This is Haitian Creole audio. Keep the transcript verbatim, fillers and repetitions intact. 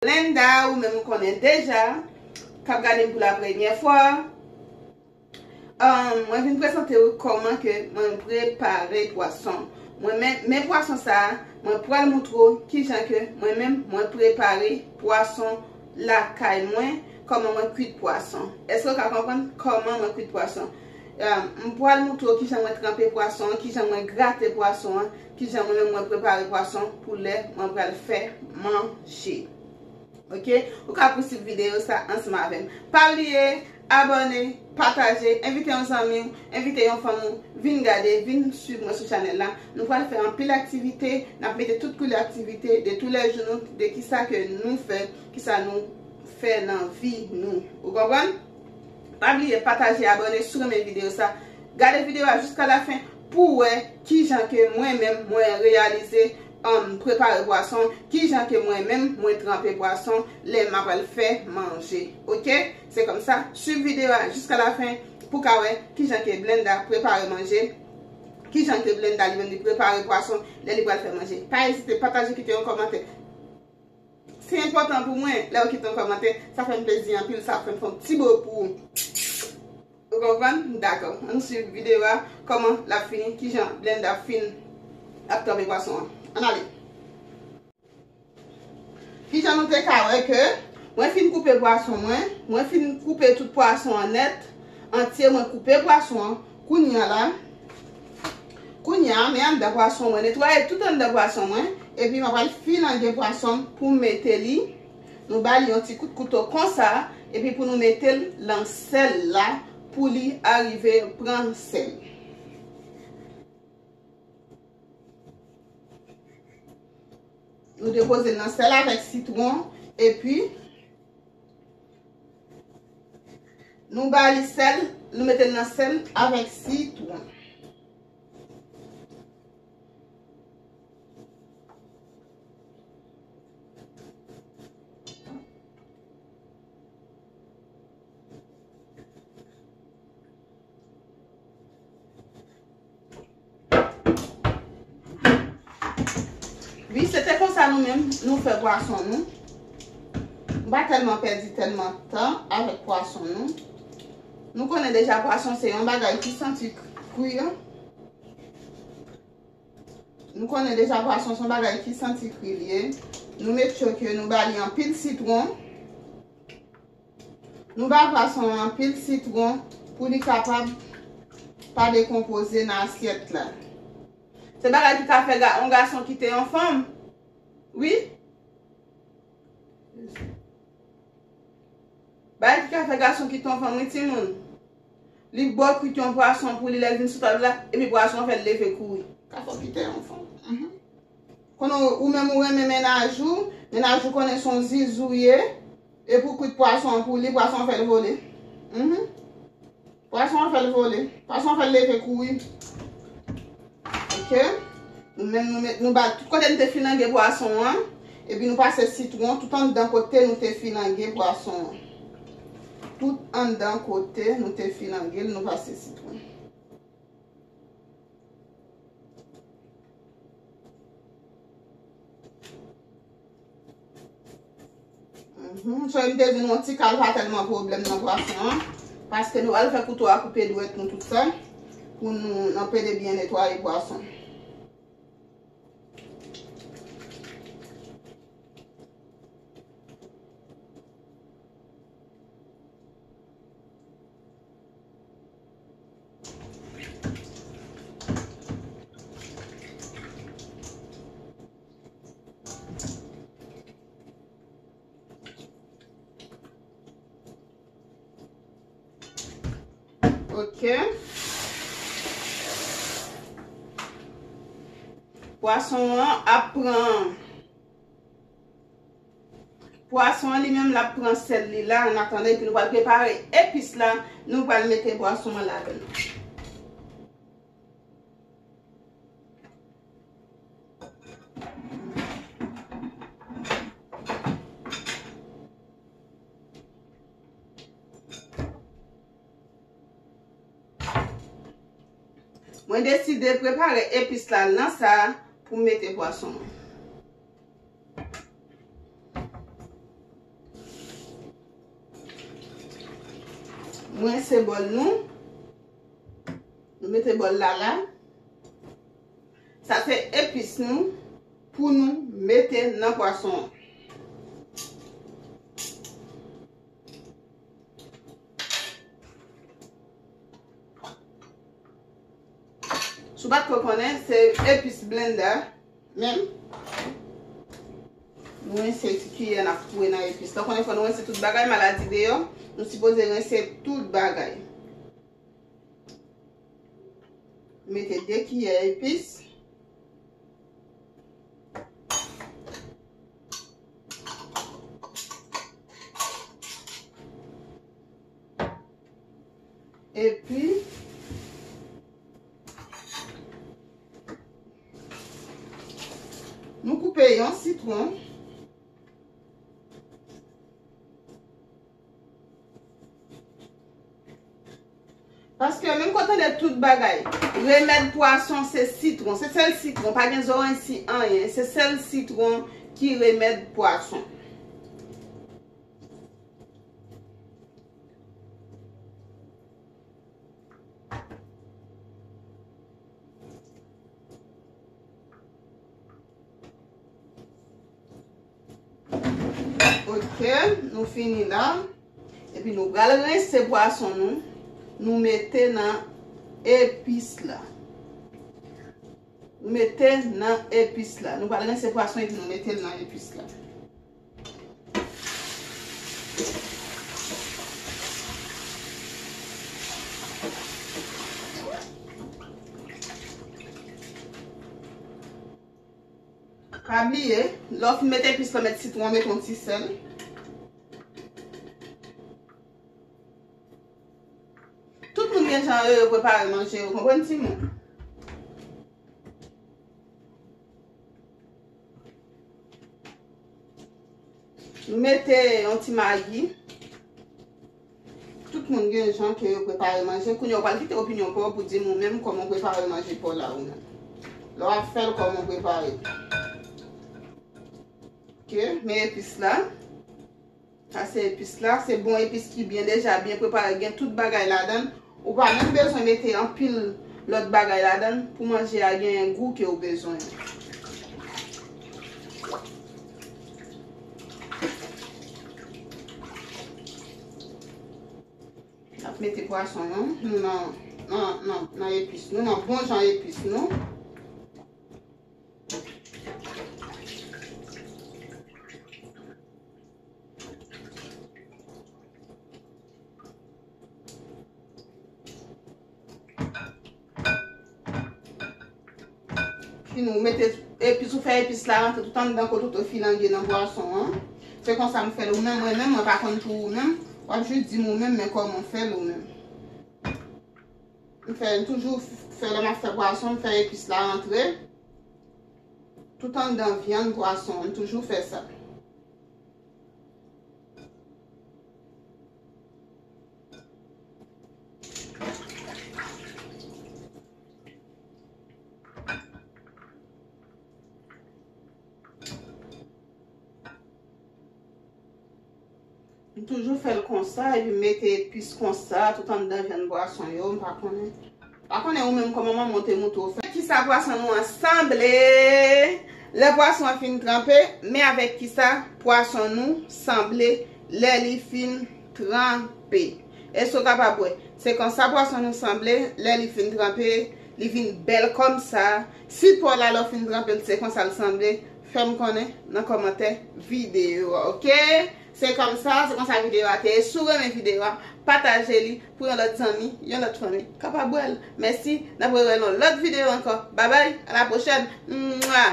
Blenda, ou menm ou konnen deja, k ap gade m pou la premyè fwa. Um, mwen vin prezante w kòman ke mwen prepare pwason. Mwen men, men pwason sa a, mwen pral moutre w kijan ke mwen menm mwen prepare pwason lakay mwen, kòman mwen kwit pwason. Èske w ka konprann kòman mwen kwit pwason? Um, m pral moutre w kijan mwen tranpe pwason an, kijan mwen grate pwason an, kijan mwen menm mwen prepare pwason pou lè mwen pral fè manje. Ok? Ou ka pouswiv videyo sa ansanm avè m. Pa bliye abòne, pataje, envite yon zanmi w, envite yon fanmi w, vin gade, vin swiv mwen sou chanèl la. Nou pral fè anpil aktivite, n ap mete tout koulè aktivite de toulèjou nou, de kisa ke nou fè, kisa nou fè nan vi nou. Ou konprann? Pa bliye pataje, abòne si w renmen videyo sa. Gade videyo a jiska lafen pou w wè kijan ke mwen menm mwen reyalize, um, prepare pwason, kijan ke mwen menm mwen tranpe pwason lè m apral fè manje. Ok? Se kòmsa, swiv videyo a jiska lafen pou w ka wè kijan ke Blenda prepare manje, kijan ke Blenda li menm li prepare pwason lè li pral fè manje. Pa ezite pataje, kite yon kòmantè. Se enpòtan pou mwen, lè w kite yon kòmantè, sa fè m plezi anpil, sa fè m fè yon ti bo pou ou. Ou konprann? Dakò. Ann swiv videyo a, kòman l ap fini, kijan Blenda ap fin ap tranpe pwason an. Ann ale. Kijan nou te ka wè ke mwen fin koupe pwason mwen, mwen fin koupe tout pwason an nèt, antye, mwen koupe pwason an. Kounye a la, kounye a, men anndan pwason mwen, netwaye tout anndan pwason mwen, epi mwen pral filange pwason m pou m mete li. Nou ba li yon ti kout kouto konsa, epi pou nou mete l nan sèl la, pou li arive pran sèl. Nou depoze l nan sèl avèk sitwon, epi nou ba li sèl, nou mete l nan sèl avèk sitwon. Wi, se te konsa nou menm, nou fè pwason nou. Nou pa tèlman pèdi tèlman tan avèk pwason nou. Nou konnen deja pwason se yon bagay ki santi kri an. Nou konnen deja pwason se yon bagay ki santi kri l ye. Nou make sure ke nou ba li anpil sitwon. Nou ba pwason an anpil sitwon pou li kapab pa dekonpoze nan asyèt la. Se bagay ki ka fè ga-, yon gason kite yon fanm. Wi. Bagay ki ka fè gason kite yon fanm, wi, timoun. Li bò kwit yon pwason pou li, lè l vin sou tab la, epi pwason an fè l leve kouri. Ka fè w kite yon fanm. Mhm. Konnen ou, ou menm ou renmen mennaj ou, mennaj ou konnen se yon zizou ye, epi w kwit pwason an pou li, pwason an fè l vole. Mhm. Pwason an fè l vole. Pwason an fè l leve kouri. Ok? Nou menm nou met, nou ba tout kote nou te filange pwason an, epi nou pase sitwon, tout anndan kote nou te filange pwason an. Tout anndan kote nou te filange l, nou pase sitwon. Mhm. So, m te di nou yon ti kal pa tèlman pwoblèm nan pwason an, paske nou al fè kouto a koupe dwèt nou tout sa, pou nou, nou pede byen netwaye pwason. Ok. Pwason an ap pran Pwason an li menm l ap pran sèl li la, an atandan, epi nou pral prepare epis la, nou pral mete pwason an ladan l. Mwen deside prepare epis la nan sa pou m mete pwason an. Nou rense bòl nou. Nou mete bòl la la. Sa se epis nou pou nou mete nan pwason an. Si w pa t ko konnen, se epis blenda menm. Nou rense ti kiyè n ap foure nan epis la. Ou konnen fò nou rense tout bagay, maladi deyò. Nou sipoze rense tout bagay. Mete de kiyè epis. Epi, nou koupe yon sitwon. Paske menm kote de tout bagay, remèd pwason se sitwon. Se sèl sitwon, pa gen zoranj si anyen. Se sèl sitwon ki remèd pwason. Ok, nou fini la. Epi nou pral rense pwason nou. Nou mete nan epis la. Nou mete nan epis la. Nou pral rense pwason epi nou mete l nan epis la. Pa bliye, lè w fin met epis la, met sitwon, met yon ti sèl. Tout moun gen jan yo, yo prepare manje yo, konprann timoun? Nou mete yon ti magi. Tout moun gen jan ke yo prepare manje. Kounye a, ou pral kite opinyon pa w pou di m ou menm kòman w prepare manje pa w la ou menm. Lè w ap fè l, kòman w prepare l. Ok, men epis la. Sa se epis la. Se bon epis ki byen, deja byen prepare. Gen tout bagay ladan l. Ou pa menm bezwen mete anpil lòt bagay ladan l pou manje a genyen gou ke w bezwen. N ap mete pwason nou, nou nan, nan, nan, nan epis nou, nan bon jan epis nou. Fin ou mete epis, ou fè epis la rantre tout anndan kote w te filange nan pwason an. Se konsa m fè l ou menm, mwen menm, mwen pa konn pou ou menm. W ap jis di m ou menm, men kòman w fè l ou menm. M fè, m toujou fè lè m ap fè pwason, m fè epis la rantre tout anndan vyann pwason an, m toujou fè sa. M toujou fè l konsa, epi m mete epis konsa, tout anndan vyann pwason yo, m pa konnen. Pa konnen ou menm kòman manman w te montre w fè. Kisa pwason nou an sanble lè pwason an fin tranpe, men avèk kisa pwason nou sanble lè li fin tranpe. Èske w kapab wè? Se konsa pwason nou sanble lè li fin tranpe, li vin bèl kòmsa. Si pa w la lè w fin tranpe l, se konsa l sanble. Fè m konnen nan kòmantè videyo a, oke? Se kòmsa, se konsa videyo a te ye. Si w renmen videyo a, pataje li pou yon lòt zanmi, yon lòt fanmi kapab wè l. Mèsi, n ap rewè nan lòt videyo ankò. Babay, a la pwochèn. Mwa!